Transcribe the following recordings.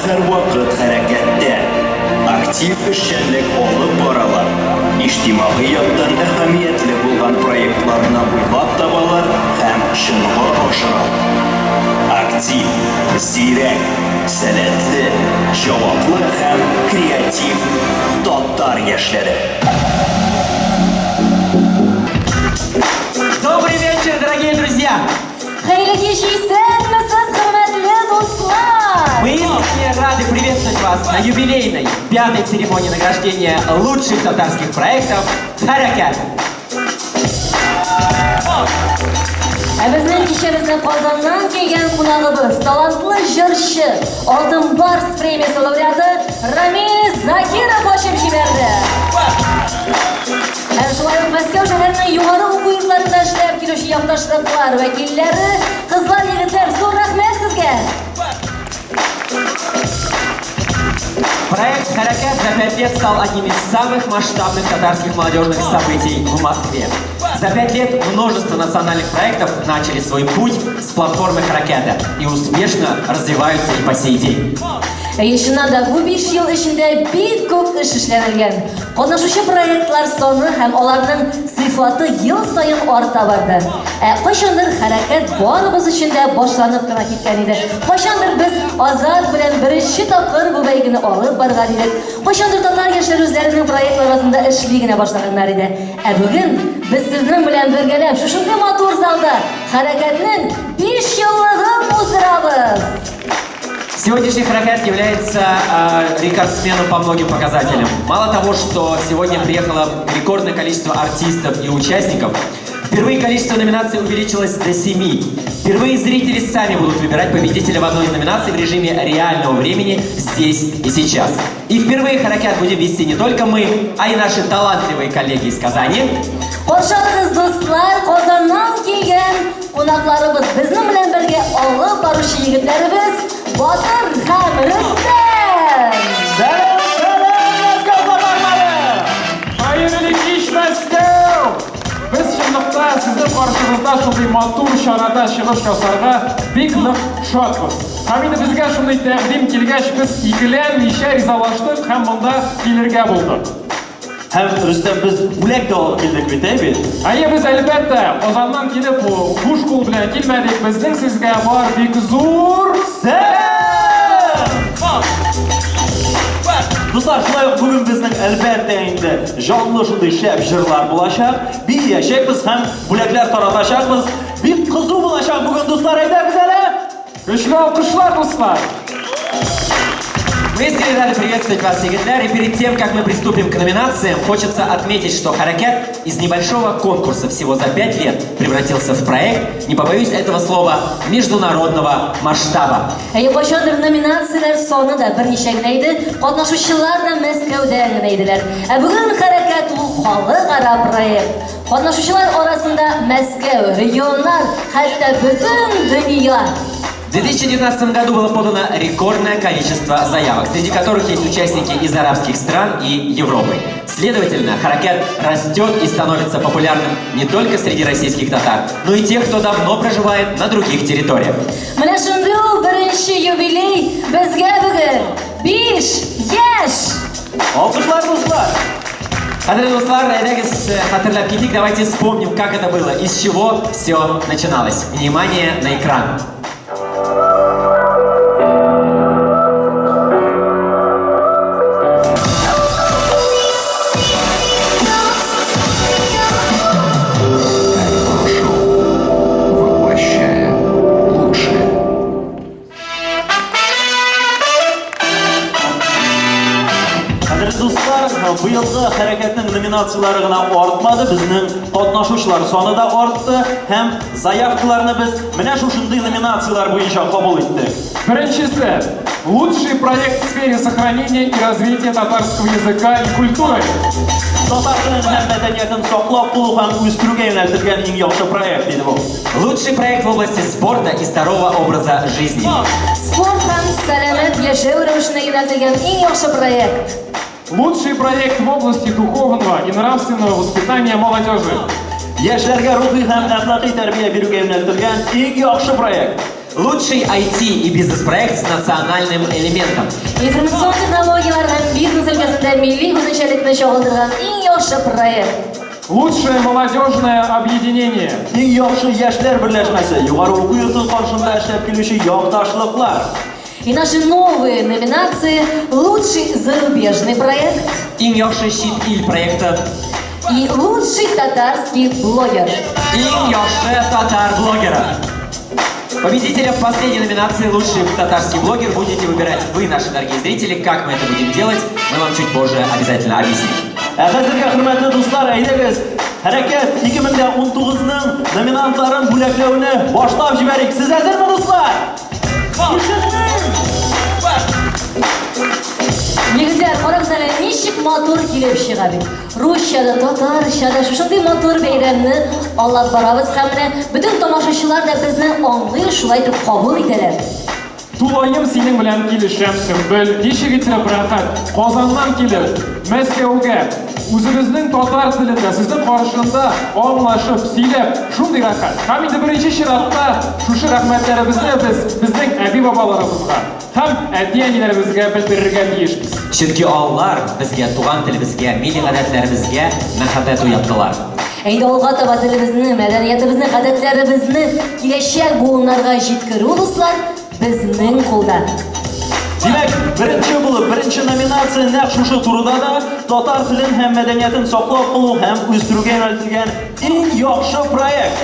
һәрвакыт хәрәкәттә, актив эшчәнлек алып баралар, иҗтимагый яктан әһәмиятле булган проектларны уйлап табалар һәм чынга ашыралар. Актив, зирәк, сәләтле, җаваплы һәм креатив татар яшьләре. Добрый вечер, дорогие друзья! Хәерле кич, исәнмесез, хөрмәтле дуслар! Мы искренне рады приветствовать вас на юбилейной пятой церемонии награждения лучших татарских проектов «Хәрәкәт». Ә безнең кичәбезне Казаннан килгән кунагыбыз, талантлы җырчы, Алтын Барс премиясе лауреаты Рамиль Закиров ачып җибәрде. Һәм шулай ук Мәскәү шәһәренең югары уку йортларында эшләп килүче якташлыклар вәкилләре, кызлар, егетләр, зур рәхмәт сезгә! Проект «Хәрәкәт» за 5 лет стал одним из самых масштабных татарских молодежных событий в Москве. За 5 лет множество национальных проектов начали свой путь с платформы «Хәрәкәта» и успешно развиваются и по сей день. Әйе, чыннан да бу 5 ел эчендә бик күп эш эшләнелгән. Катнашучы проектлар саны һәм аларның сыйфаты ел саен арта барды. Ә кайчандыр Хәрәкәт барыбыз өчен дә башланып кына киткән иде. Кайчандыр без Азат белән беренче тапкыр бу бәйгене алып барган идек. Кайчандыр татар яшьләре үзләренең проектлар базында эшли генә башлаганнар иде. Ә бүген без сезнең белән бергәләп шушындый матур залда Хәрәкәтнең 5 еллыгын уздырабыз. Сегодняшний «Хәрәкәт» является рекордсменом по многим показателям. Мало того, что сегодня приехало рекордное количество артистов и участников, впервые количество номинаций увеличилось до семи. Впервые зрители сами будут выбирать победителя в одной из номинаций в режиме реального времени здесь и сейчас. И впервые «Хәрәкәт» будем вести не только мы, а и наши талантливые коллеги из Казани. Каршы алыгыз, дуслар, Казаннан килгән кунакларыбыз, безнең белән бергә алып баручы егетләребез Батыр һәм Рөстәм! Сәлам, сәлам, Мәскәү татарлары! Хәерле кич, Мәскәү! Без чынлыкта сезнең каршыгызда шундый матур чарада чыгыш ясарга бик нык шатбыз. Һәм инде безгә шундый тәкъдим килгәч, без икеләнмичә ризалаштык һәм монда килергә булдык. Һәм, Рөстәм, без бүләк тә алып килдек бит, әй бит? Әйе, без, әлбәттә, Казаннан килеп, буш кул белән килмәдек. Безнең сезгә бар бик зур сәлам! Дуслар, шулай ук бүген безнең, әлбәттә инде, җанлы шундый шәп җырлар булачак. Биячәкбез һәм бүләкләр таратачакбыз. Бик кызу булачак бүген, дуслар, әйдәгез әле! Көчле алкышлар, дуслар! Мы искренне рады приветствовать вас, егетләр. И перед тем, как мы приступим к номинациям, хочется отметить, что «Хәрәкәт» из небольшого конкурса всего за 5 лет превратился в проект, не побоюсь этого слова, международного масштаба. Әйе, кайчандыр номинацияләр саны да берничә генә иде, катнашучылар да Мәскәүдән генә иделәр. Ә бүген Хәрәкәт ул халыкара проект. Катнашучылар арасында Мәскәү, регионнар, хәтта бөтен дөнья. В 2019 году было подано рекордное количество заявок, среди которых есть участники из арабских стран и Европы. Следовательно, «Хәрәкәт» растет и становится популярным не только среди российских татар, но и тех, кто давно проживает на других территориях. Менә шундый ул беренче юбилей безгә бүген 5 яшь! Алкышлар, дуслар! Кадерле дуслар, әйдәгез хәтерләп китик, давайте вспомним, как это было, из чего все начиналось. Внимание на экран. Шоу. Воплощая лучшее. Кадерле дуслар, быелгы Хәрәкәтнең номинацияләре генә артмады, безнең катнашучылар саны да артты һәм заявкаларны без менә шушындый номинацияләр буенча кабул иттек. Беренчесе. Лучший проект в сфере сохранения и развития татарского языка и культуры. Татар телен һәм мәдәниятен саклап калу һәм үстерүгә юнәлтелгән иң яхшы проект диде бу. Лучший проект в области спорта и здорового образа жизни. Спорт һәм сәламәт яшәү рәвешенә юнәлтелгән иң яхшы проект. Лучший проект в области духовного и нравственного воспитания молодежи. Яшьләргә рухи һәм әхлакый тәрбия бирүгә юнәлтелгән иң яхшы проект. Лучший IT и бизнес-проект с национальным элементом. Информацион технологияләр һәм бизнес өлкәсендә милли үзенчәлекне чагылдырган иң яхшы проект. Лучшее молодежное объединение. Иң яхшы яшьләр берләшмәсе, югары уку йорты каршында эшләп килүче якташлыклар. И наши новые номинации «Лучший зарубежный проект» Иң яхшы чит ил проекты. и «Лучший татарский блогер». Иң яхшы татар блогеры. Победителя в последней номинации «Лучший татарский блогер» будете выбирать вы, наши дорогие зрители. Как мы это будем делать, мы вам чуть позже обязательно объясним. Ә хәзергә, хөрмәтле дуслар, әйдәгез, Хәрәкәт 2019-ның номинантларын бүләкләүне башлап җибәрик. Сез әзерме, дуслар? Егетләр, карагыз әле, ничек матур килеп чыга бит. Русча да, татарча да шушындый матур бәйрәмне алып барабыз һәм менә бөтен тамашачылар да безне аңлый, шулай итеп кабул итәләр. Тулаем синең белән килешәм, Сөмбел. Ничек итеп рәхәт. Казаннан килеп, Мәскәүгә, үзебезнең татар телендә, сезнең каршында аңлашып, сөйләп, шундый рәхәт. Һәм инде беренче чиратта шушы рәхмәтләребезне без безнең әби-бабаларыбызга һәм әти-әниләребезгә белдерергә тиешбез. Чөнки алар безгә туган телебезгә, милли гадәтләребезгә мәхәббәт уяттылар. Ә инде алга таба телебезне, мәдәниятебезне, гадәтләребезне киләчәк буыннарга җиткерү, дуслар, безнең кулда. Димәк, беренче булып, беренче номинация нәкъ шушы турыда да татар телен һәм мәдәниятен саклап калу һәм үстерүгә юнәлтелгән иң яхшы проект.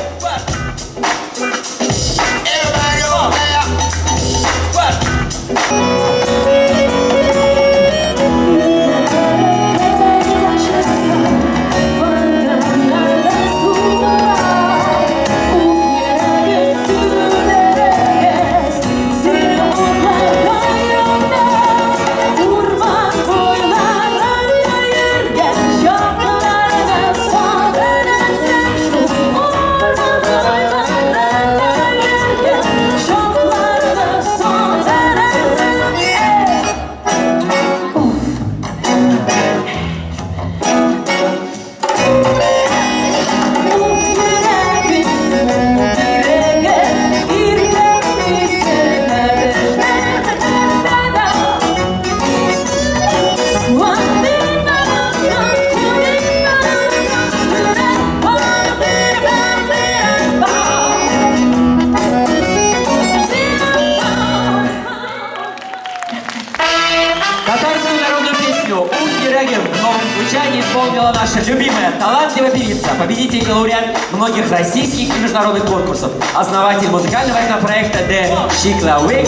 Татарскую народную песню «Ух, Ерагин» в новом звучании исполнила наша любимая, талантливая певица, победитель и лауреат многих российских и международных конкурсов, основатель музыкального этнопроекта «The Shiklawik»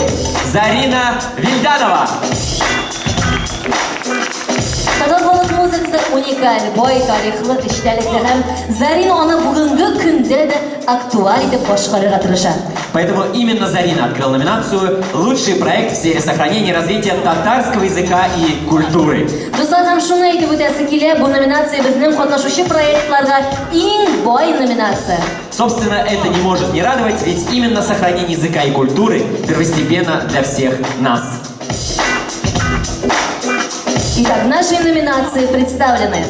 Зарина Вильданова. Татар халык музыкасы уникаль, бай тарихлы, эчтәлекле һәм Зарина аны бүгенге көндә дә актуаль итеп башкарырга тырыша. Поэтому именно Зарина открыла номинацию «Лучший проект в сфере сохранения и развития татарского языка и культуры». Дуслар, һәм шуны әйтеп үтәсе килә, бу номинация безнең катнашучы проектларга иң бай номинация. Собственно, это не может не радовать, ведь именно сохранение языка и культуры первостепенно для всех нас. Итак, в нашей номинации представлены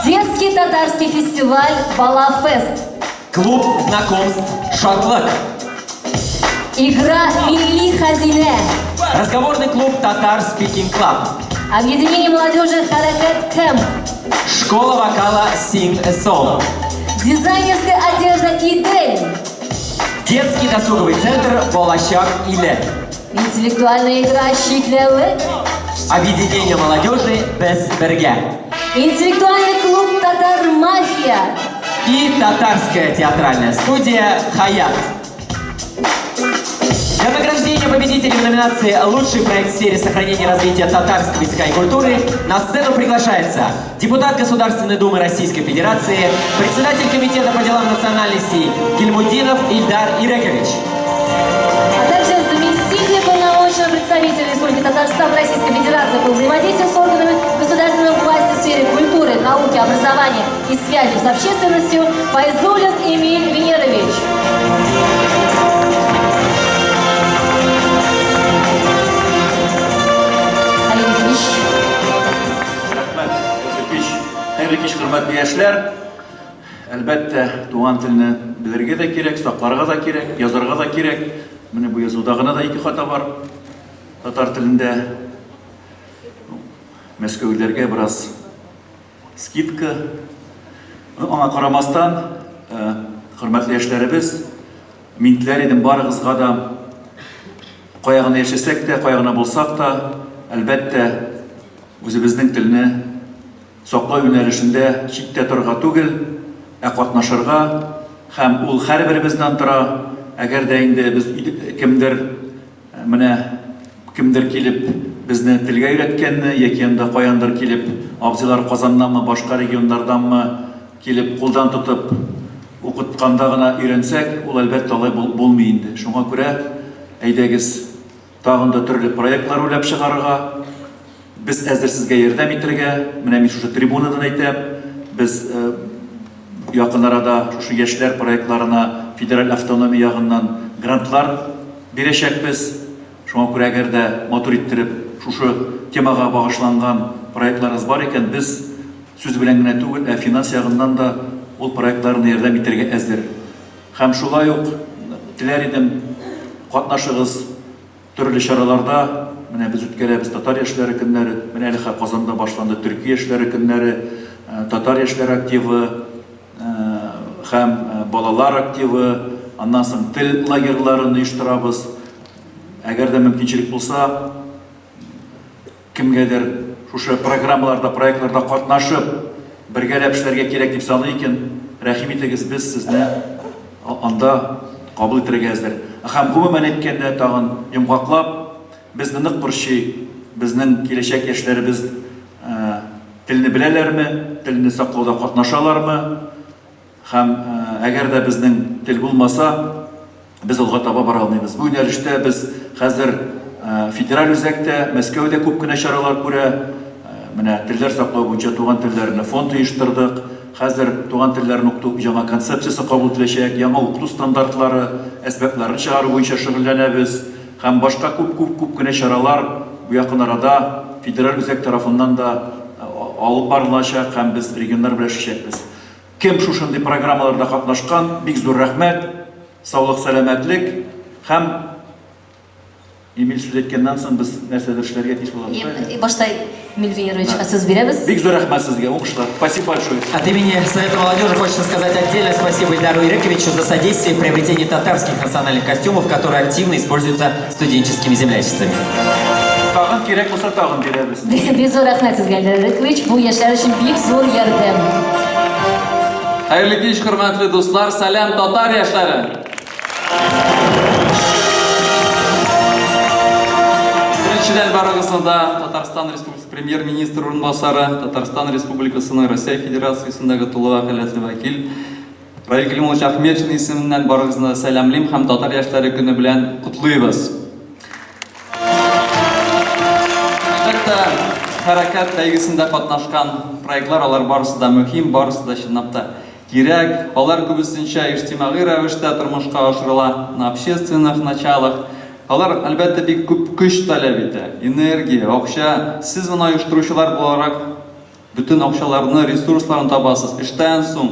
Детский татарский фестиваль «Балафест», Клуб знакомств «Шатлык», Игра «Милли Хазине», Разговорный клуб «Татар Спикинг Клаб», Объединение молодежи «Харакет Кэмп», Школа вокала «Sing a Song», Дизайнерская одежда «Идель», Детский досуговый центр «Балачак Иле», Интеллектуальная игра «Щиклявык», Объединение молодежи «Без Берге» Интеллектуальный клуб «Татар Мафия», и Татарская театральная студия «Хаят». Для награждения победителей в номинации «Лучший проект в сфере сохранения и развития татарского языка и культуры» на сцену приглашается депутат Государственной Думы Российской Федерации, председатель Комитета по делам национальностей Гильмутдинов Ильдар Ирекович. А также заместитель полномочного представителя Республики Татарстан в Российской Федерации по взаимодействию с органами государственной власти в сфере культуры, науки, образования и связи с общественностью Файзуллин Эмиль Венерович. Хәерле кич. Рәхмәт, хәерле кич. Хәерле кич, хөрмәтле яшьләр. Әлбәттә, туган телне белергә дә кирәк, сакларга да кирәк, язарга да кирәк. Менә бу язуда гына да ике хата бар. Татар телендә Мәскәүләргә бераз скидка. Аңа карамастан, хөрмәтле яшьләребез, мин теләр идем барыгызга да кая гына яшәсәк тә, кая гына булсак та, әлбәттә, үзебезнең телне саклау юнәлешендә читтә торырга түгел, ә катнашырга һәм ул һәрберебездән тора. Әгәр дә инде без кемдер менә кемдер килеп безне телгә өйрәткәнне яки анда каяндыр килеп абзыйлар Казаннанмы, башка регионнарданмы килеп кулдан тотып укытканда гына өйрәнсәк, ул әлбәттә алай булмый инде. Шуңа күрә әйдәгез Тагын да төрле проектлар уйлап чыгарырга, без әзер сезгә ярдәм итәргә. Менә мин шушы трибунадан әйтәм, без якын арада шушы яшьләр проектларына федераль автономия ягыннан грантлар бирәчәкбез. Шуңа күрә әгәр дә матур иттереп шушы темага багышланган проектларыгыз бар икән, без сүз белән генә түгел, ә финанс ягыннан да ул проектларны ярдәм итәргә әзер. Һәм шулай ук теләр идем, катнашыгыз төрле чараларда. Менә без үткәрәбез татар яшьләре көннәре, менә әле хәзер Казанда башланды төрки яшьләре көннәре, татар яшьләре активы һәм балалар активы, аннан соң тел лагерьларын оештырабыз. Әгәр дә мөмкинчелек булса, Кемгәдер шушы программаларда, проектларда катнашып, бергәләп эшләргә кирәк дип саный икән, рәхим итегез, без сезне анда кабул итәргә әзер. Һәм гомумән әйткәндә, тагын йомгаклап, безне нык борчый, безнең киләчәк яшьләребез телне беләләрме, телне саклауда катнашалармы? Һәм әгәр дә безнең тел булмаса, без алга таба бара алмыйбыз. Бу юнәлештә без хәзер федераль үзәктә, Мәскәүдә күп кенә чаралар күрә. Менә телләр саклау буенча туган телләрне фонд оештырдык. Хәзер туган телләрне укыту яңа концепциясе кабул ителәчәк, яңа укыту стандартлары, әсбапларын чыгару буенча шөгыльләнәбез һәм башка күп-күп-күп кенә чаралар бу якын арада федераль үзәк тарафыннан да алып барылачак һәм без регионнар белән эшләячәкбез. Кем шушындый программаларда катнашкан, бик зур рәхмәт, саулык сәламәтлек һәм Эмиль сүз әйткәннән соң без нәрсәдер эшләргә тиеш булабыз. И, башта Эмиль Венеровичка сүз бирәбез. Бик зур рәхмәт сезгә, уңышлар. Спасибо большое. От имени Совета молодежи хочется сказать отдельное спасибо Ильдару Ирековичу за содействие в приобретении татарских национальных костюмов, которые активно используются студенческими землячествами. Тагын кирәк булса тагын бирәбез. Бик зур рәхмәт сезгә, Илдар Ирекович. Бу яшьләр өчен бик зур ярдәм. Хәерле кич, хөрмәтле дуслар, сәлам татар яшьләре! Беренчедән барыгызны да Татарстан Республикасы Премьер-министры урынбасары, Татарстан Республикасының Россия Федерациясендәге тулы вәкаләтле вәкил Раил Кәлимуллович Ахметшин исеменнән барыгызны да сәламлим һәм Татар яшьләре көне белән котлыйбыз. Әлбәттә, хәрәкәт бәйгесендә катнашкан проектлар алар барысы да мөһим, барысы да чынлап та кирәк. Алар күбесенчә иҗтимагый рәвештә тормышка ашырыла, на общественных началах. Алар, әлбәттә, бик күп көч таләп итә, энергия, акча. Сез моны оештыручылар буларак Бөтен акчаларны, ресурсларны табасыз, эштән соң,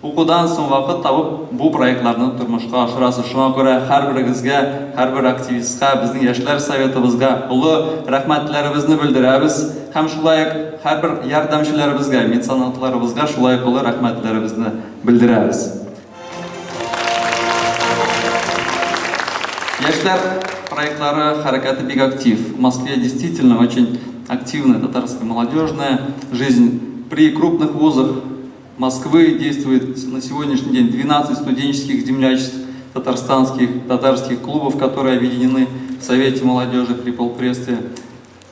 укудан соң вакыт табып бу проектларны тормышка ашырасыз. Шуңа күрә һәрберегезгә, һәрбер активистка, безнең яшьләр советыбызга олы рәхмәтләребезне белдерәбез һәм шулай ук һәрбер ярдәмчеләребезгә, меценатларыбызга шулай ук олы рәхмәтләребезне белдерәбез. Яшьләр проектлары хәрәкәте бик актив. В Москве действительно очень активная татарская молодежная жизнь. При крупных вузах Москвы действует на сегодняшний день 12 студенческих землячеств татарстанских, татарских клубов, которые объединены в Совете молодежи при полпредстве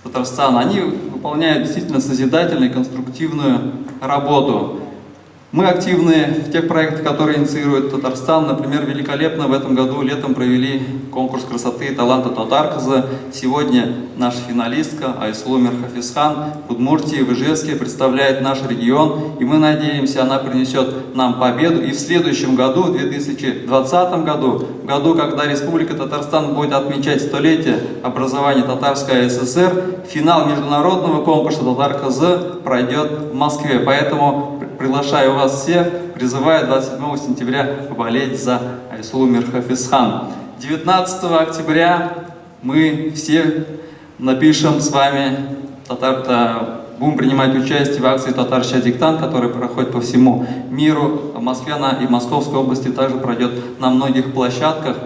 Татарстана. Они выполняют действительно созидательную, конструктивную работу. Мы активны в тех проектах, которые инициирует Татарстан. Например, великолепно в этом году летом провели конкурс красоты и таланта Татарказа. Сегодня наша финалистка Айсулу Мирхафизхан в Удмуртии, в Ижевске представляет наш регион. И мы надеемся, она принесет нам победу. И в следующем году, в 2020 году, в году, когда Республика Татарстан будет отмечать столетие образования Татарской ССР, финал международного конкурса Татарказы пройдет в Москве. Поэтому приглашаю вас всех, призываю 27 сентября поболеть за Айсулу Мирхафизхан. 19 октября мы все напишем с вами татар будем принимать участие в акции «Татарща диктант», которая проходит по всему миру. В Москве она и в Московской области также пройдет на многих площадках.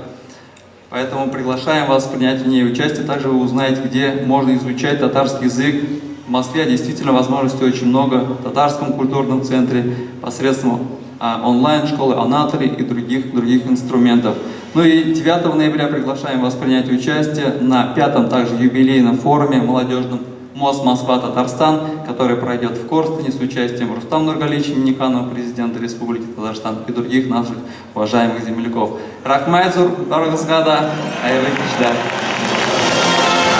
Поэтому приглашаем вас принять в ней участие. Также вы узнаете, где можно изучать татарский язык. В Москве действительно возможностей очень много. В Татарском культурном центре, посредством онлайн-школы Анатори и других инструментов. Ну и 9 ноября приглашаем вас принять участие на пятом также юбилейном форуме молодежном МОС Москва-Татарстан, который пройдет в Корстоне с участием Рустама Нургалиевича Минниханова, президента Республики Татарстан, и других наших уважаемых земляков. Рәхмәт зур барыгызга да, хәерле кичләр.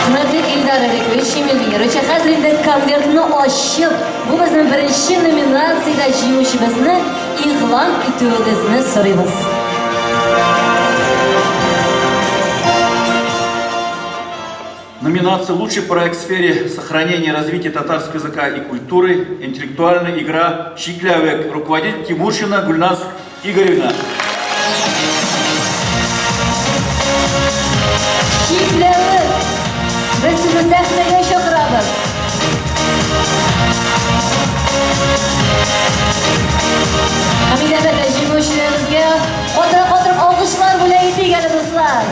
Хөрмәтле Илдар Эрикович, Эмиль Венерович, хәзер инде конвертны ачып, бу безнең беренче номинациядә җиңүчебезне игълан итүегезне сорыйбыз. Номинация «Лучший проект в сфере сохранения и развития татарского языка и культуры. Интеллектуальная игра «Чиклявек». Руководитель Тимуршина Гульназ Игоревна. Чикләвек! Без сезне сәхнәгә чакырабыз. Һәм инде әлбәттә җиңүчеләребезгә катырып-катырып алкышлар бүләк итик әле, дуслар.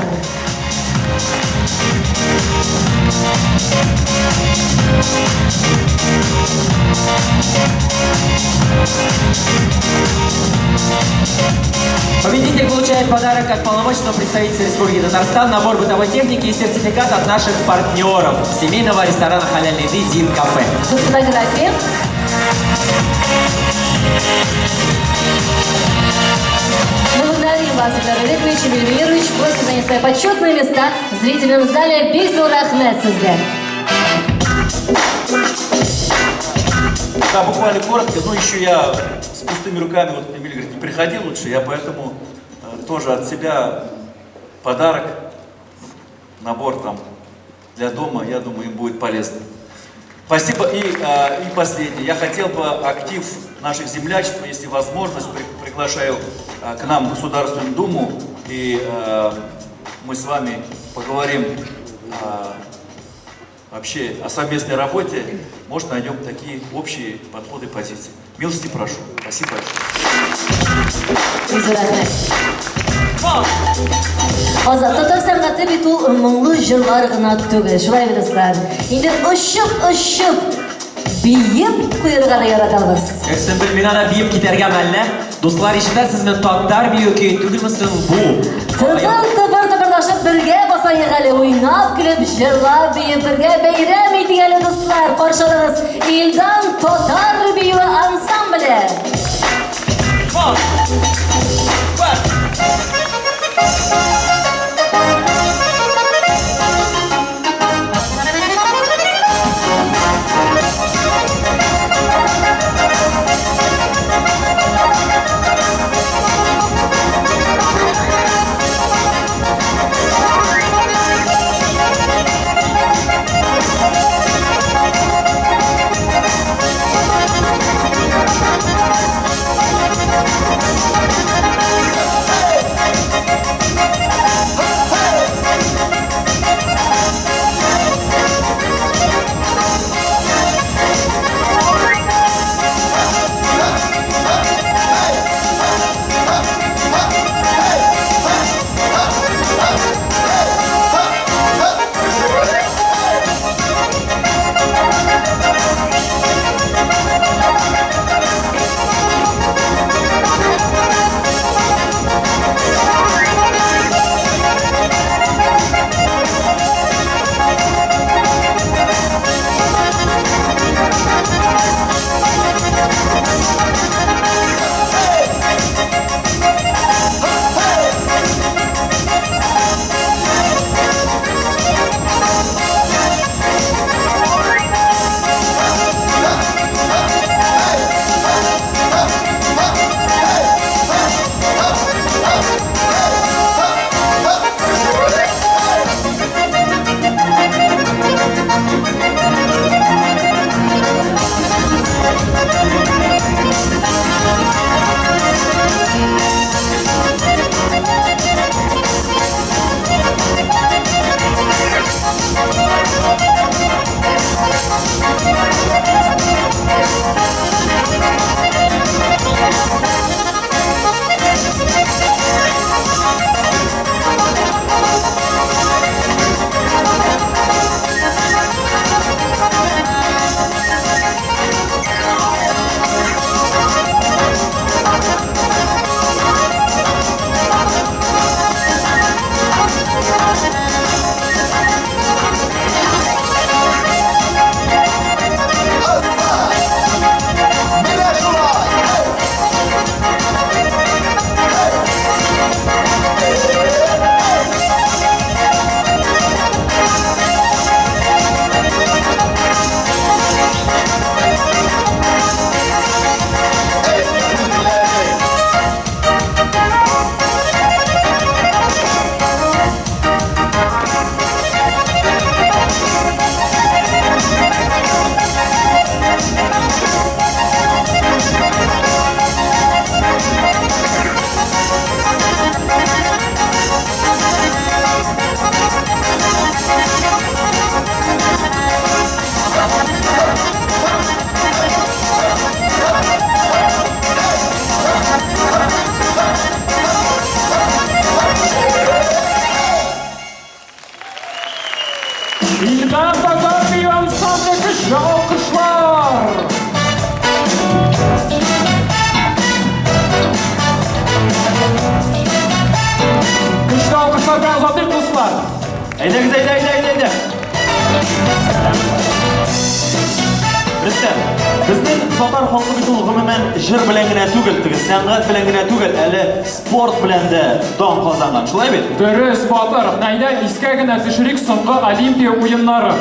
Победитель получает подарок от полномочного представителя Республики Татарстан, набор бытовой техники и сертификат от наших партнеров семейного ресторана халяльной еды «Дин Кафе». Тут фотографии. Мы благодарим вас, Ильдар Ирекович, Эмиль Венерович. Просим занять свои почетные места в зрительном зале. Бик зур рәхмәт сезгә. Да, буквально коротко, но еще я с пустыми руками, вот Эмиль говорит, не приходи лучше, я поэтому тоже от себя подарок, набор там для дома, я думаю, им будет полезно. Спасибо. И последнее. Я хотел бы актив наших землячеств, если возможность, приглашаю к нам в Государственную Думу, и мы с вами поговорим вообще о совместной работе. Может, найдем такие общие подходы, позиции. Милости прошу. Спасибо большое. Бик зур рәхмәт. Азат, татар сәнгате бит ул моңлы җырлар гына түгел. Шулай бит, дуслар. Инде очып-очып биеп куярга да яратабыз. Сөмбел, мин ана биеп китәргә мәллә? Дуслар, ишетәсезме, татар бию көе түгелме соң бу? Тыбыр-тыбыр тыбырлашып бергә басайык әле, уйнап, көлеп, җырлап, биеп бергә бәйрәм итик әле, дуслар. Каршы алыгыз, Илдан татар биюе ансамбле. One, one. Вилдан татар бию ансамбле көчле алкышлар! Көчле алкышлар белән озатыйк, дуслар! Әйдәгез, әйдә, әйдә, әйдә, әйдә. Рөстәм, безнең татар халкы бит ул гомумән җыр белән генә түгел, теге сәнгать белән генә түгел, әле спорт белән дә дан казанган. Шулай бит? Дөрес, Батыр. Әйдә, искә генә төшерик соңгы Олимпия уеннары.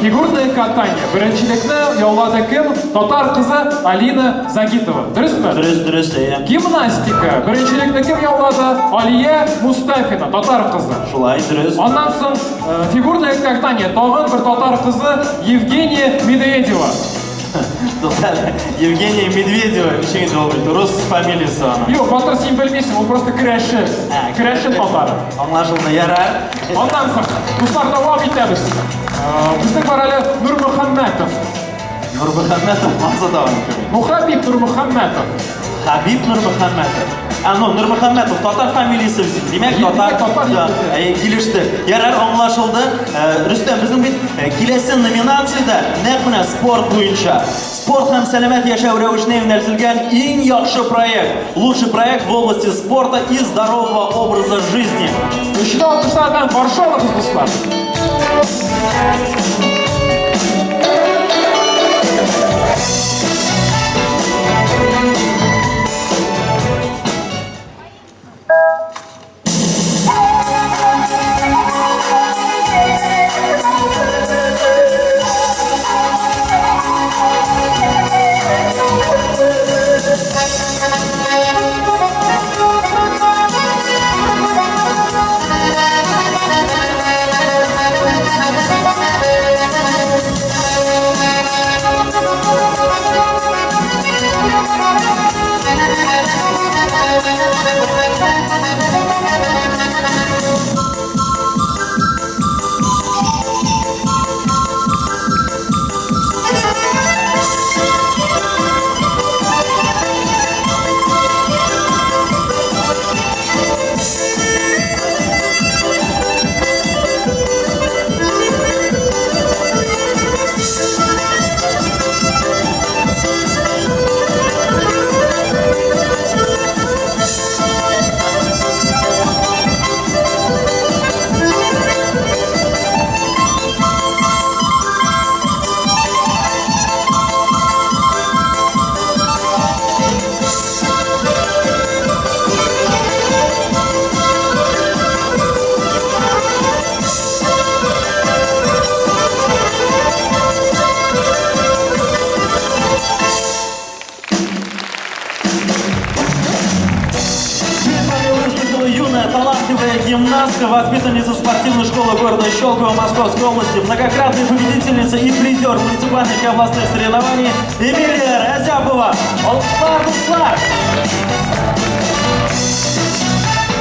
Фигурное катание. Беренчелекне яулады кем? Татар кызы Алина Загитова. Дөресме? Дөрес, дөрес, әйе. Гимнастика. Беренчелекне кем яулады? Алия Мустафина, татар кызы. Шулай, дөрес. Аннан соң э, фигурное катание. Тагын бер татар кызы Евгения Медведева. Дуслар, Евгения Медведева, ничек инде ул бит, рус фамилиясе аның. Юк, Батыр, син белмисең, ул просто керәшен. Ә, Керәшен татары. Аңлашылды, ярар. Аннан соң, дуслар, дәвам итәбез. Э, Безнең бар әле Нурмөхәммәтов. Нурмөхәммәтов Маза тагын кем? Мухабиб Нурмөхәммәтов. Хабиб Нурмөхәммәтов. А, ну, Нурмөхәммәтов татар фамилиясе бит. Димәк, татар. Татар Да, егете. әйе, килеште. Ярар, аңлашылды. Э, Рөстәм, безнең бит э, киләсе номинациядә нәкъ менә спорт буенча. Спорт һәм сәламәт яшәү рәвешенә юнәлтелгән иң яхшы проект. Лучший проект в области спорта и здорового образа жизни. Көчле алкышлар белән каршы алыгыз, дуслар. Перед вами выступила юная талантливая гимнастка, воспитанница спортивной школы города Щелково Московской области, многократная победительница и призер муниципальных и областных соревнований Эмилия Разяпова. Алкышлар, дуслар!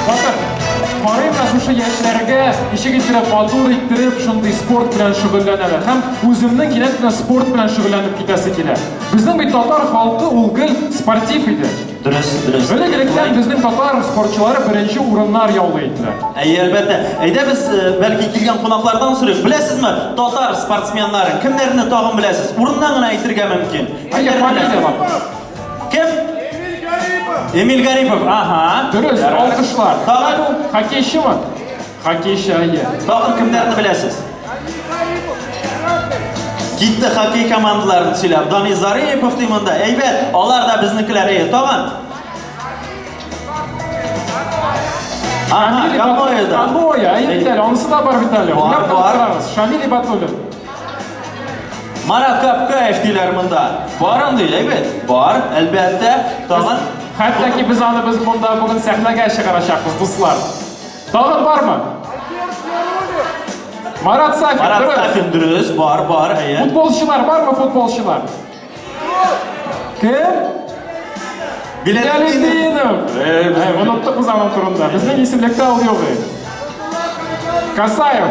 Батыр, карыйм да шушы яшьләргә, ничек иттереп, матур иттереп, шундый спорт белән шөгыльләнәләр. Һәм үземнең кинәт кенә спорт белән шөгыльләнеп китәсе килә. Безнең бит татар халкы ул гел спортив иде. Дөрес, дөрес. Элек-электән безнең татар спортчылары беренче урыннар яулый иделәр. Әйе, әлбәттә. Әйдә без, э, бәлки килгән кунаклардан сорыйк. Беләсезме, татар спортсменнарын кемнәрне тагын беләсез? Урыннан гына әйтергә мөмкин. Әйе, Кемнәрне фамилияләр. беләсез? Кем? Эмиль Гарипов. Ага. Дөрес, Ярар. алкышлар. Тагын, Хоккейчымы? Хоккейчы, әйе. тагын кемнәрне беләсез? Китте хоккей командаларын сөйләп. Дани Зарипов ди монда. Әйбәт, алар да безнекеләр. Әйе, тагын. Ага, Каноэ да. Каноэ, әйе бит әле, анысы да бар бит әле. Бар, Уйлап бар. торабыз. Шамил Ибатуллин. Марат Капкаев диләр монда. Бар андый, әйбәт. Бар, әлбәттә. Тагын. Хәтта ки без аны без монда бүген сәхнәгә чыгарачакбыз, дуслар. Тагын бармы? Марат Сафин, Марат дөрес. Сафин дөрес, бар, бар, әйе. Футболчылар бармы футболчылар? Кем? Билалетдинов. Әй, оныттык без аның турында. Безнең исемлектә ул юк иде. Касаев.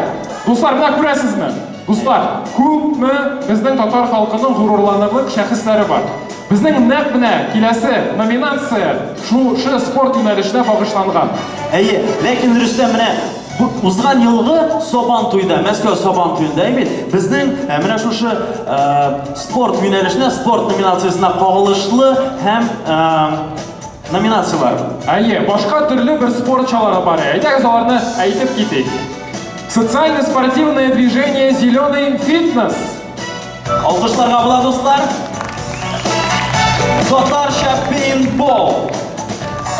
Дуслар, менә күрәсезме? Дуслар, күпме безнең татар халкының горурланырлык шәхесләре бар. Безнең нәкъ менә киләсе номинация шушы спорт юнәлешенә багышланган. Әйе, ләкин Рөстәм менә Бу узган елгы Сабан туйда, Мәскәү Сабан туенда бит, безнең э, менә шушы э, спорт юнәлешенә, спорт номинациясенә кагылышлы һәм э, номинацияләр. Әйе, башка төрле бер спорт чалары бар. Әйдәгез аларны әйтеп китик. Социально-спортивное движение «Зеленый фитнес». Алкышларга була, дуслар. Татарча пейнтбол.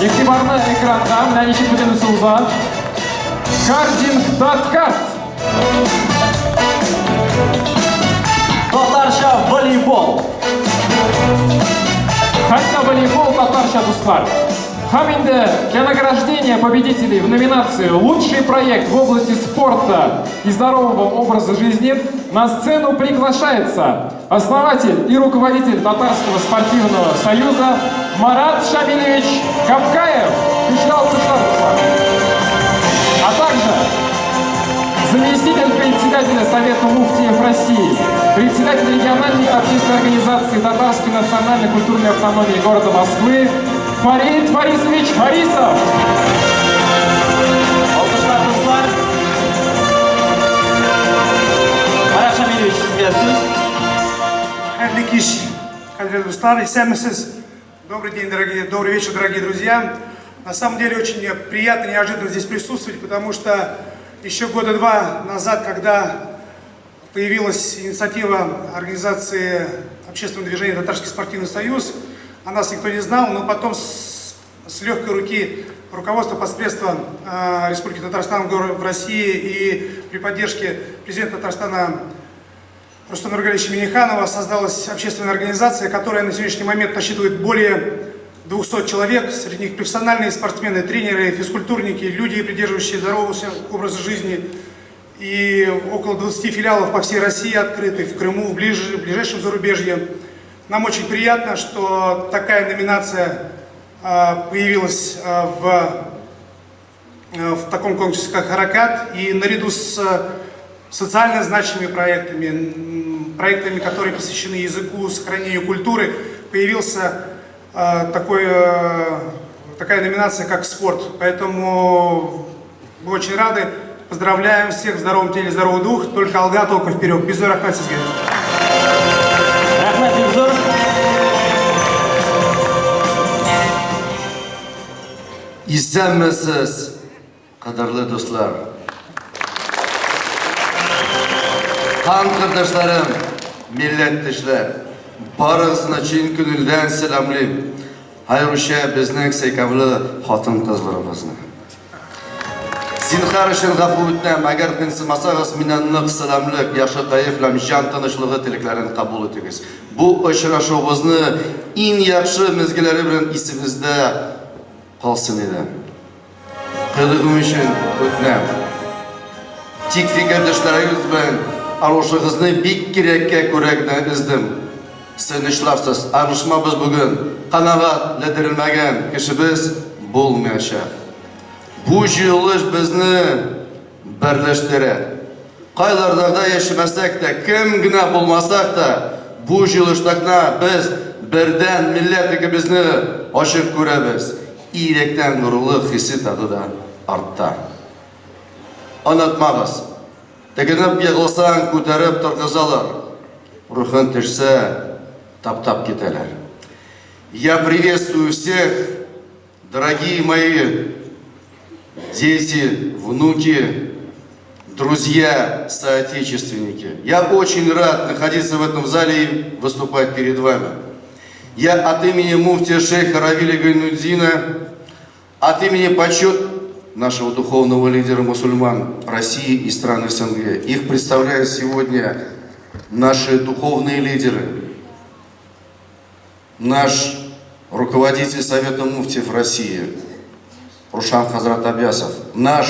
Игътибарны экранга, менә ничек бөтенесе уза. Картинг Таткарт. Татарча волейбол. Хәтта волейбол татарча, дуслар. Һәм инде для награждения победителей в номинации «Лучший проект в области спорта и здорового образа жизни» на сцену приглашается основатель и руководитель Татарского спортивного союза Марат Шамилевич Капкаев. Көчле алкышлар, дуслар. А также заместитель председателя Совета муфтиев России, председатель региональной общественной организации Татарской национальной культурной автономии города Москвы Фарид Фарисович Фарисов. Алкышлар, дуслар. Марат Шамилевич, сезгә сүз. Хәерле кич, кадерле дуслар, исәнмесез. Добрый день, дорогие, добрый вечер, дорогие друзья. На самом деле очень приятно, неожиданно здесь присутствовать, потому что еще года два назад, когда появилась инициатива организации общественного движения «Татарский спортивный союз», о нас никто не знал, но потом с легкой руки руководства постпредства Республики Татарстан в России и при поддержке президента Татарстана Рустама Нургалиевича Минниханова создалась общественная организация, которая на сегодняшний момент насчитывает более 200 человек. Среди них профессиональные спортсмены, тренеры, физкультурники, люди, придерживающиеся здорового образа жизни. И около 20 филиалов по всей России открыты, в Крыму, в ближайшем зарубежье. Нам очень приятно, что такая номинация появилась в таком конкурсе, как «Хәрәкәт». И наряду с социально значимыми проектами, проектами, которые посвящены языку, сохранению культуры, появился такая номинация, как спорт. Поэтому мы очень рады. Поздравляем всех в здоровом теле, здоровый дух. Только алга, только вперед. Бик зур рәхмәт сезгә. Рәхмәт, бик зур. Исәнмесез, кадерле дуслар. Кан кардәшләрем, милләттәшләр, барыгызны чын күңелдән сәламлыйм. Аеруча безнең сөйкемле хатын-кызларыбызны. Зинһар өчен гафу үтенәм, әгәр кыенсынмасагыз, миннән нык сәламлек, яхшы кәеф һәм җан тынычлыгы теләкләрен кабул итегез. Бу очрашуыбызны иң яхшы мизгелләре белән исегездә калсын иде. Кыюлыгым өчен үтенәм. Тик фикердәшләрегез белән аралашуыгызны бик кирәккә күрә генә өздем. Сынышларсыз, аралашмабыз бүген канәгатьләндерелмәгән кешебез булмаячак. Бу җыелыш безне берләштерә. Кайларда да яшәмәсәк тә, кем генә булмасак та, бу җыелышта гына без бердән милләтлегебезне ачык күрәбез. Иректән горурлык хисе тагы да арта. Онытмагыз, тегенеп егылсаң, күтәреп торгызалар. Рухың төшсә, таптап китәләр. Я приветствую всех, дорогие мои дети, внуки, друзья, соотечественники. Я очень рад находиться в этом зале и выступать перед вами. Я от имени муфтия шейха Равиля Гайнутдина, от имени почет нашего духовного лидера мусульман России и стран СНГ. Их представляют сегодня наши духовные лидеры, наш руководитель Совета муфтиев России Рушан Хазрат Аббясов, наш.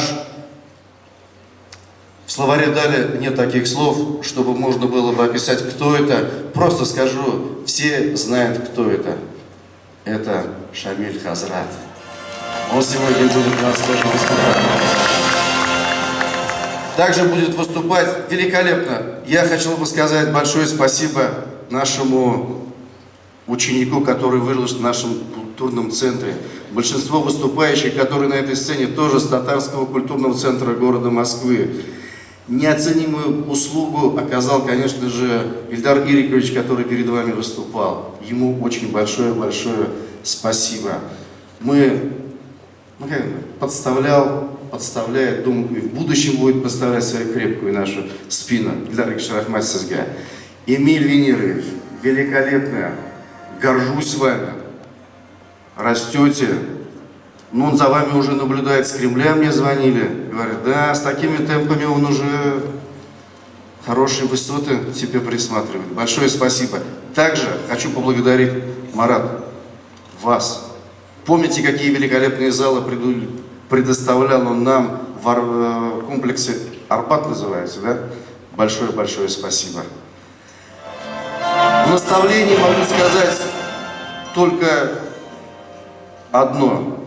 В словаре дали нет таких слов, чтобы можно было бы описать, кто это. Просто скажу, все знают, кто это. Это Шамиль Хазрат. Он сегодня будет у нас тоже выступать. Также будет выступать великолепно. Я хотел бы сказать большое спасибо нашему ученику, который вырос в нашем культурном центре. Большинство выступающих, которые на этой сцене, тоже с Татарского культурного центра города Москвы. Неоценимую услугу оказал, конечно же, Ильдар Ирикович, который перед вами выступал. Ему очень большое-большое спасибо. Мы, ну, как, подставлял, подставляет, думаю, и в будущем будет подставлять свою крепкую нашу спину. Ильдар Ирикович, рәхмәт сезгә. Эмиль Венерович, великолепно. Горжусь вами. Растете. Ну, он за вами уже наблюдает с Кремля, мне звонили. Говорят, да, с такими темпами он уже хорошие высоты себе присматривает. Большое спасибо. Также хочу поблагодарить, Марат, вас. Помните, какие великолепные залы предоставлял он нам в комплексе Арбат называется, да? Большое-большое спасибо. В наставлении могу сказать только одно.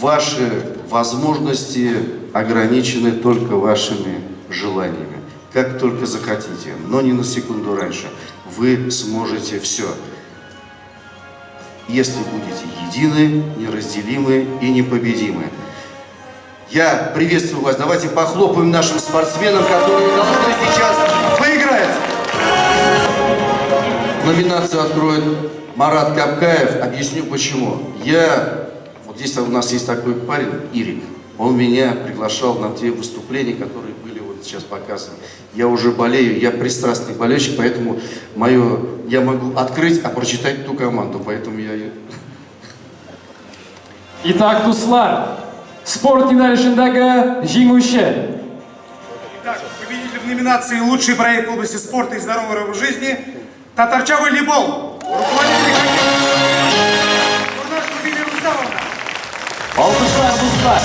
Ваши возможности ограничены только вашими желаниями. Как только захотите, но не на секунду раньше, вы сможете все. Если будете едины, неразделимы и непобедимы. Я приветствую вас. Давайте похлопаем нашим спортсменам, которые должны сейчас выиграть. Номинацию откроет Марат Капкаев. Объясню почему. Вот здесь у нас есть такой парень, Ирик. Он меня приглашал на те выступления, которые были вот сейчас показаны. Я уже болею, я пристрастный болельщик, поэтому я могу открыть, а прочитать ту команду. Поэтому я... Итак, дуслар, спорт юнәлешендәге җиңүче. Итак, победитель в номинации «Лучший проект в области спорта и здорового образа жизни» Татарча волейбол. Руководитель хоккея Бурнашева Лилия Рустамовна. Алкышлар, дуслар.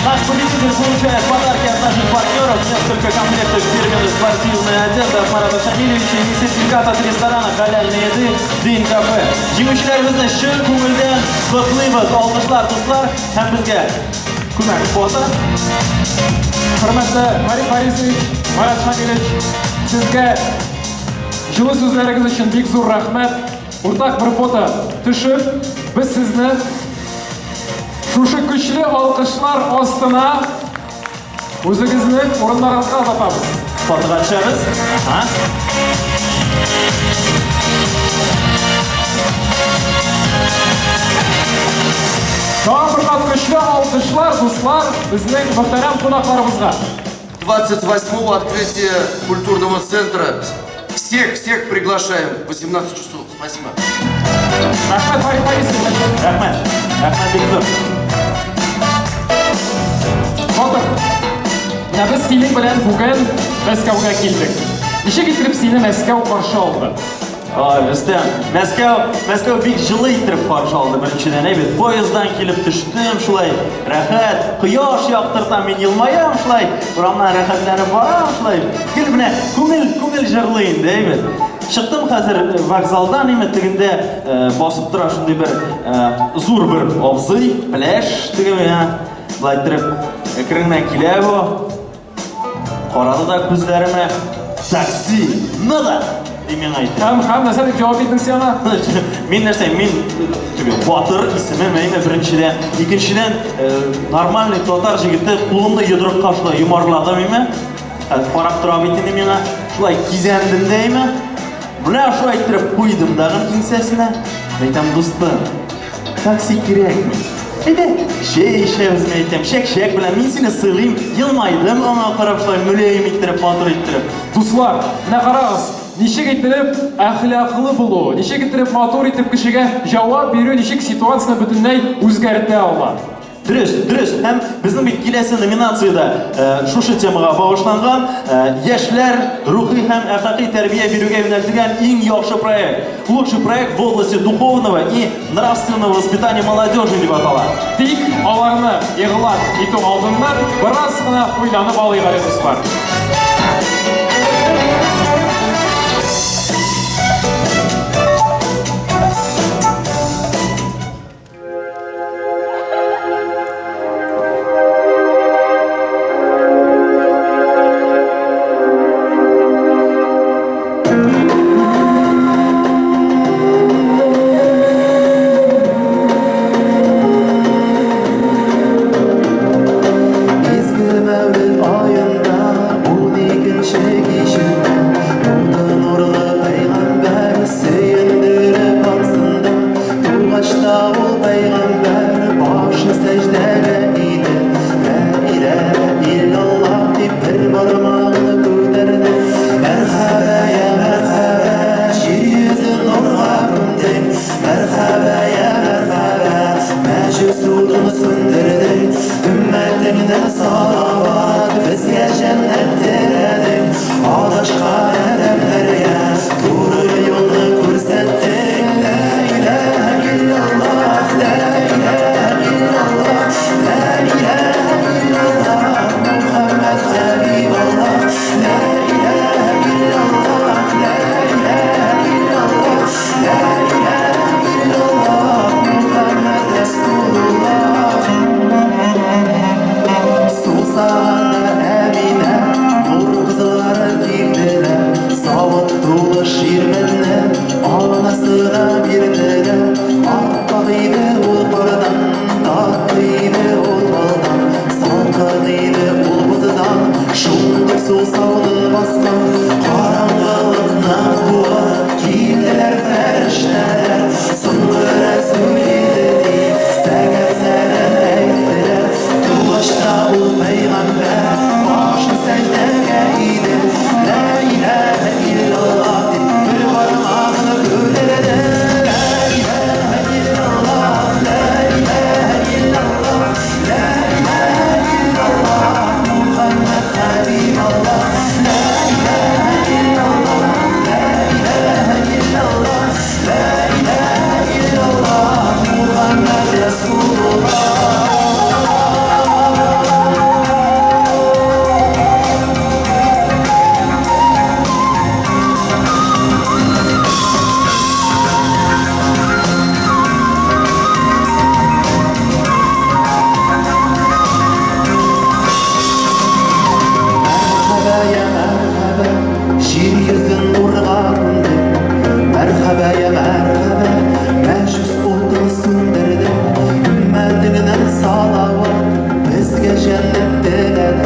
Наш победитель получает подарки от наших партнеров, несколько комплектов фирменной спортивной одежды от Марата Шамилевича и сертификат от ресторана халяльной еды Дин Кафе. Җиңүчеләребезне чын күңелдән котлыйбыз. Алкышлар, дуслар, һәм безгә күмәк фото. Хөрмәтле Фарид Фарисович, Марат Шамилевич, сезгә җылы сүзләрегез өчен бик зур рәхмәт. Уртак бер фото төшеп, без сезне шушы көчле алкышлар астына үзегезнең урыннарыгызга озатабыз. Фотога төшәбез. Ага. Тагын бер кат көчле алкышлар, дуслар, безнең мөхтәрәм кунакларыбызга. 28-го открытие культурного центра. Всех-всех приглашаем. 18 часов. Спасибо. Рәхмәт, Фарид Фарисович. Рәхмәт. Рәхмәт бик зур. Батыр, менә без синең белән бүген Мәскәүгә килдек. Ничек итеп сине Мәскәү каршы алды? Ой, Рөстәм, Мәскәү, Мәскәү бик җылы иттереп каршы алды беренчедән, әйбәт. Поезддан килеп төштем, шулай рәхәт, кояш яктырта, мин елмаям шулай, урамнан рәхәтләнеп барам шулай. Гел менә күңел, күңел җырлый инде, әйбәт. Чыктым хәзер вокзалдан, инде тегендә басып тора шундый бер зур бер абзый, пеләш теге миңа болай иттереп әкрен генә килә бу. Карады да күзләремә, такси, надо, ди миңа әйтте. Һәм нәрсә дип җавап иттең син аңа? Мин нәрсә, мин теге батыр исемем, әйме, беренчедән. Икенчедән, нормальный татар җегете, кулымны йодрыкка шулай йомарладым, әйме. Карап тора бит инде миңа. Шулай кизәндем дә, әйме. Менә шулай иттереп куйдым дагын иңсәсенә. Әйтәм, дустым, такси кирәкми. Әйдә, чәй эчәбез, мин әйтәм, чәк-чәк белән мин сине сыйлыйм. Елмайдым аңа карап шулай мөлаем иттереп, матур иттереп. Дуслар, менә карагыз, ничек иттереп әхлаклы булу, ничек иттереп матур итеп кешегә җавап бирү, ничек ситуацияне бөтенләй үзгәртә ала. Дөрес, дөрес. Һәм безнең бит киләсе номинациядә шушы темага багышланган яшьләр рухи һәм әхлакый тәрбия бирүгә юнәлтелгән иң яхшы проект. Лучший проект в области духовного и нравственного воспитания молодежи дип атала. Тик аларны игълан итү алдыннан бераз гына уйланып алыйк әле, дуслар. Караңгылыкны куып килделәр фәрештәләр. Соңгы рәсүл иде дип, сәгать әйттеләр. Тугач та ул пәйгамбәр башын сәҗдәгә иде. Лә иләһә иллаллаһ дип, бер бармагын күтәрде. Лә иләһә иллаллаһ, лә иләһә иллаллаһ, лә иләһә иллаллаһ, Мухаммад Хабибаллаһ. Лә иләһә иллаллаһ, лә иләһә иллаллаһ, лә иләһә иллаллаһ, Мухаммад Расулуллаһ. Мәрхәбә я мәрхәбә, җир йөзен нурга күмде. Мәрхәбә я мәрхәбә, мәҗүс утын сүндерде. Өммәтеңнән салават, безгә җәннәт теләде.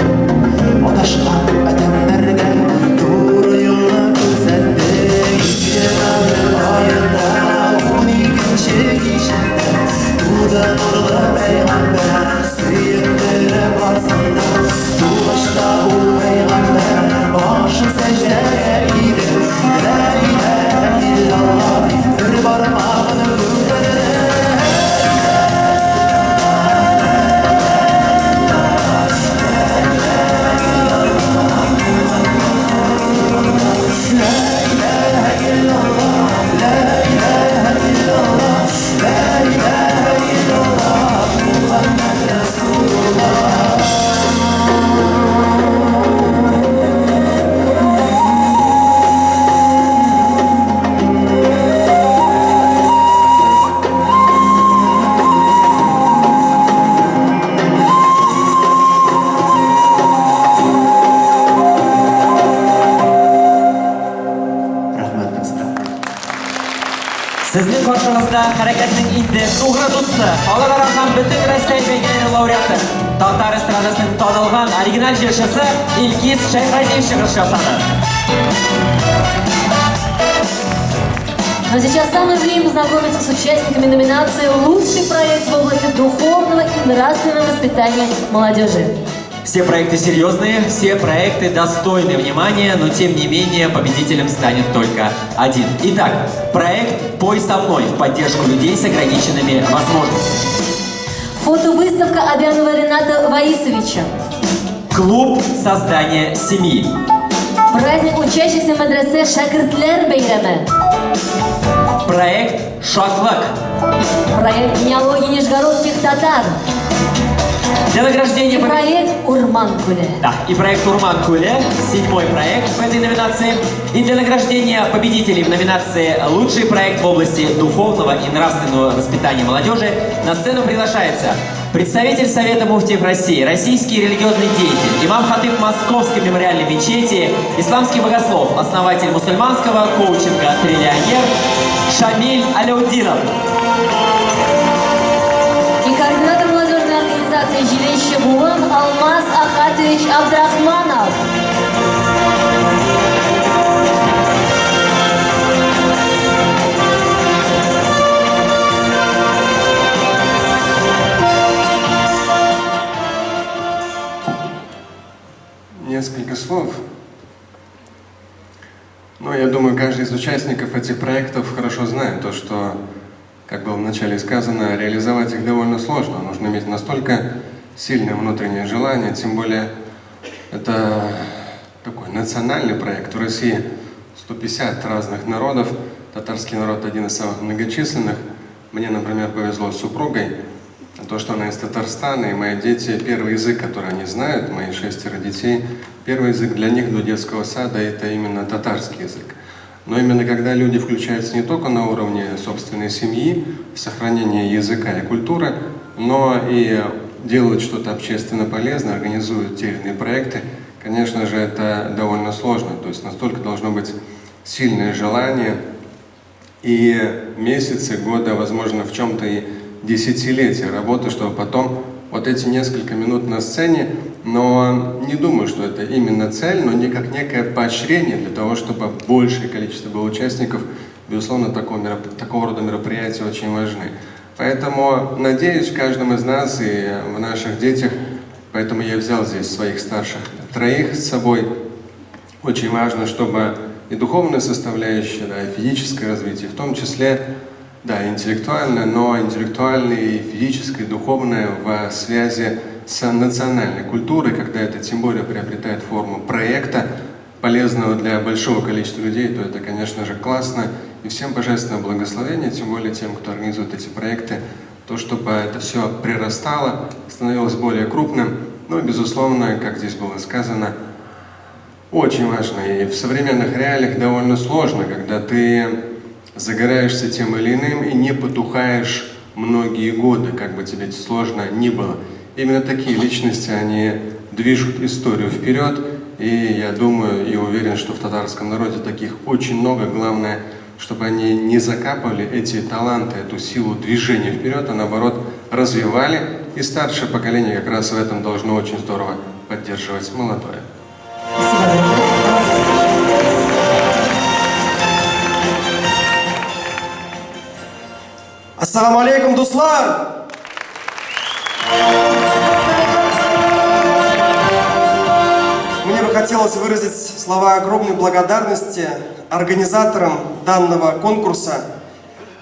Адашкан адәмнәргә туры юлны күрсәтте. Изге Рабб аенда, 12нче кичендә туды нурлы пәйгамбәр, сөендереп барсын да. Тугач та ул пәйгамбәр башын сәҗдәгә иде. Лә иләһә иллаллаһ дип, бер бармагын күтәрде. Лә иләһә иллаллаһ, лә иләһә иллаллаһ, лә иләһә иллаллаһ, Мухаммад Расулуллаһ. Рәхмәт сезгә. Сезнең каршыгызда хәрәкәтнең инде тугры дусты, халыкара һәм бөтен Россия бәйгеләре лауреаты, татар эстрадасының танылган оригиналь җырчысы Илгиз Шәйхразиев чыгыш ясады. Но сейчас самое время познакомиться с участниками номинации «Лучший проект в области духовного и нравственного воспитания молодежи». Все проекты серьезные, все проекты достойны внимания, но тем не менее победителем станет только один. Итак, проект «Пой со мной» в поддержку людей с ограниченными возможностями. Фотовыставка Абянова Рената Ваисовича. Клуб создания семьи. Праздник учащихся мәдрәсә «Шәкертләр бәйрәме». Проект «Шатлык». Проект генеалогии нижегородских татар. Для награждения... И проект «Урман күле». Да, и проект «Урман күле», седьмой проект в этой номинации. И для награждения победителей в номинации «Лучший проект в области духовного и нравственного воспитания молодежи» на сцену приглашается представитель Совета муфтиев России, российский религиозный деятель, имам-хатыб Московской мемориальной мечети, исламский богослов, основатель мусульманского коучинга «Триллионер» Шамиль Аляутдинов. И координатор молодежной организации «Жилище Буын» Алмаз Ахатович Абдрахманов. Несколько слов. Но я думаю, каждый из участников этих проектов хорошо знает то, что, как было вначале сказано, реализовать их довольно сложно. Нужно иметь настолько сильное внутреннее желание, тем более это такой национальный проект. В России 150 разных народов, татарский народ один из самых многочисленных. Мне, например, повезло с супругой, то, что она из Татарстана, и мои дети, первый язык, который они знают, мои 6 детей, первый язык для них до детского сада – это именно татарский язык. Но именно когда люди включаются не только на уровне собственной семьи, в сохранение языка и культуры, но и делают что-то общественно полезное, организуют те или иные проекты, конечно же, это довольно сложно. То есть настолько должно быть сильное желание и месяцы, годы, возможно, в чем-то и десятилетия работы, чтобы потом вот эти несколько минут на сцене Но не думаю, что это именно цель, но не как некое поощрение для того, чтобы большее количество было участников. Безусловно, такого рода мероприятия очень важны. Поэтому надеюсь в каждом из нас и в наших детях, поэтому я взял здесь своих старших троих с собой. Очень важно, чтобы и духовная составляющая, да, и физическое развитие, в том числе, да, интеллектуальное, но интеллектуальное и физическое, и духовное в связи с национальной культурой, когда это тем более приобретает форму проекта, полезного для большого количества людей, то это, конечно же, классно. И всем божественное благословение, тем более тем, кто организует эти проекты, то, чтобы это все прирастало, становилось более крупным. Ну и, безусловно, как здесь было сказано, очень важно. И в современных реалиях довольно сложно, когда ты загораешься тем или иным и не потухаешь многие годы, как бы тебе сложно ни было. Именно такие личности, они движут историю вперед. И я думаю и уверен, что в татарском народе таких очень много. Главное, чтобы они не закапывали эти таланты, эту силу движения вперед, а наоборот развивали. И старшее поколение как раз в этом должно очень здорово поддерживать молодое. Ассаламу алейкум, дуслар! Мне бы хотелось выразить слова огромной благодарности организаторам данного конкурса,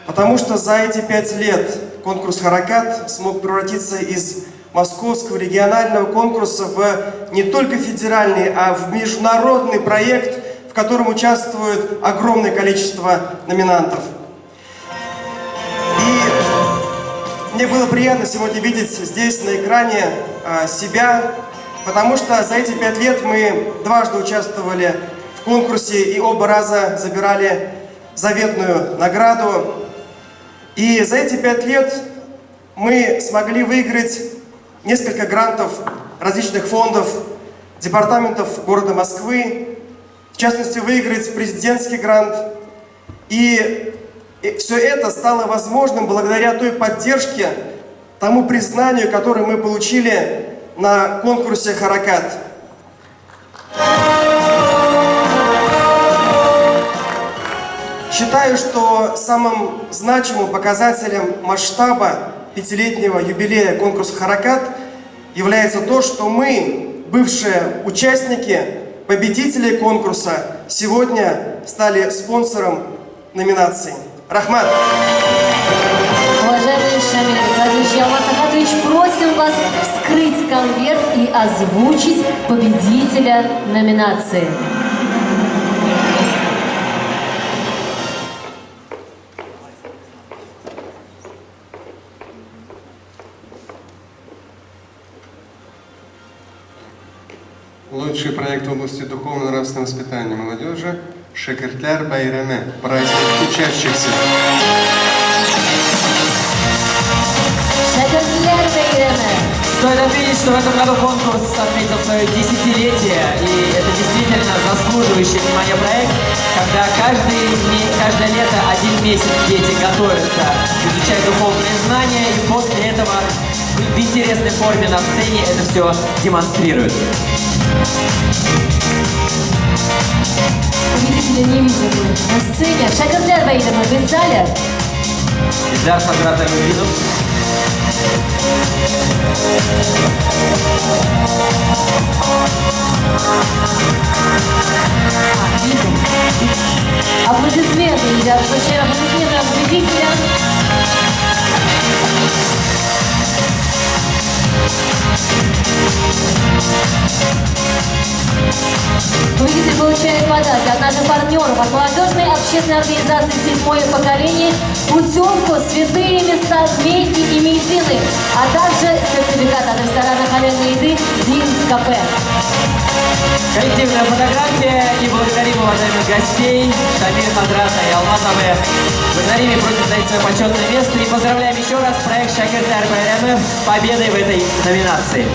потому что за эти 5 лет конкурс «Харакат» смог превратиться из московского регионального конкурса в не только федеральный, а в международный проект, в котором участвует огромное количество номинантов. И мне было приятно сегодня видеть здесь на экране себя, потому что за эти 5 лет мы дважды участвовали в конкурсе и оба раза забирали заветную награду. И за эти 5 лет мы смогли выиграть несколько грантов различных фондов, департаментов города Москвы, в частности, выиграть президентский грант. И все это стало возможным благодаря той поддержке, тому признанию, которое мы получили на конкурсе «Харакат». Считаю, что самым значимым показателем масштаба пятилетнего юбилея конкурса «Харакат» является то, что мы, бывшие участники, победители конкурса, сегодня стали спонсором номинации. Рахмат! Уважаемый Шамиль Владимирович Алмаз Ахатович, просим вас вскрыть конверт и озвучить победителя номинации. Лучший проект в области духовно-нравственного воспитания молодежи «Шәкертләр бәйрәме» – праздник учащихся. Шәкертләр бәйрәме. Стоит отметить, что в этом году конкурс отметил свое десятилетие, и это действительно заслуживающий внимания проект, когда каждое лето один месяц дети готовятся, изучают духовные знания, и после этого в интересной форме на сцене это все демонстрируют. Победителя не видно на сцене. Шәкертләр бәйрәме в зале. Ильдар хазрат Алюдинов. Аплодисменты, Ильдар, аплодисменты победителя. Победитель получает подарки от наших партнеров, от молодежной общественной организации «Седьмое поколение», путевку в святые места Мекки и Медины, а также сертификат от ресторана халяльной еды «Дин Кафе». Коллективная фотография, и благодарим уважаемых гостей Шамиля хазрата и Алмаза. Благодарим и просим занять свое почетное место. И поздравляем еще раз проект «Шәкертләр бәйрәме» с победой в этой номинации.